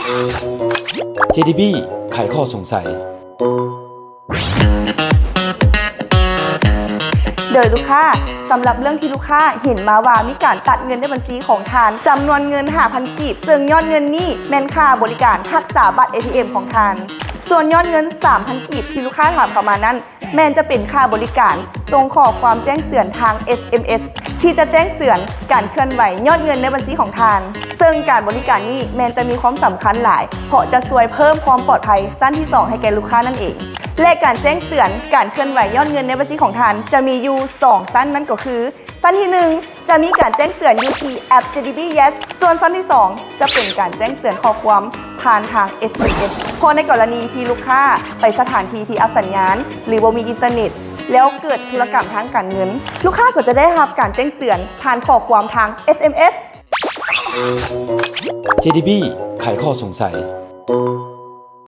ເຈດີບີ ໄຂຂໍ້ສົງໄສ. ໂດຍລູກຄ້າ, ສຳລັບເລື່ອງທີ່ລູກຄ້າເຫັນມາວ່າມີການຕັດເງິນໃນບັນຊີຂອງທ່ານ ຈຳນວນເງິນຫ້າພັນກີບ, ເຊິ່ງຍອດເງິນນີ້ແມ່ນຄ່າບໍລິການຮັກສາບັດເອທີເອັມຂອງທ່ານ. ສ່ວນຍອດເງິນສາມພັນກີບທີ່ລູກຄ້າຖາມເຂົ້າມານັ້ນ ແມ່ນຈະເປັນຄ່າບໍລິການສົ່ງຂໍ້ຄວາມແຈ້ງເຕືອນທາງເອສເອັມເອສ ທີ່ຈະແຈ້ງເຕືອນການເຄື່ອນໄຫວຍອດເງິນໃນບັນຊີຂອງທ່ານ, ເຊິ່ງການບໍລິການນີ້ແມ່ນຈະມີຄວາມສຳຄັນຫຼາຍ ເພາະຈະຊ່ວຍເພີ່ມຄວາມປອດໄພຊັ້ນທີສອງໃຫ້ແກ່ລູກຄ້ານັ້ນເອງ. ແລະ ການແຈ້ງເຕືອນການເຄື່ອນໄຫວຍອດເງິນໃນບັນຊີຂອງທ່ານຈະມີຢູ່ສອງຊັ້ນ, ນັ້ນກໍຄື ຊັ້ນທີໜຶ່ງ ຈະມີການແຈ້ງເຕືອນຢູ່ທີ່ແອັບ ເຈດີບີ Yes ສ່ວນຊັ້ນທີສອງ ຈະເປັນການແຈ້ງເຕືອນຂໍ້ຄວາມຜ່ານທາງ ເອສເອັມເອສ ເພາະໃນກໍລະນີທີ່ລູກຄ້າໄປສະຖານທີ່ທີ່ອັບສັນຍານ ຫຼື ບໍ່ມີອິນເຕີເນັດ ແລ້ວເກີດທຸລະກຳທາງການເງິນ, ລູກຄ້າກໍຈະໄດ້ຮັບການແຈ້ງເຕືອນຜ່ານຂໍ້ຄວາມທາງ ເອສເອັມເອສ. ເຈດີບີ ໄຂຂໍ້ສົງໄສ.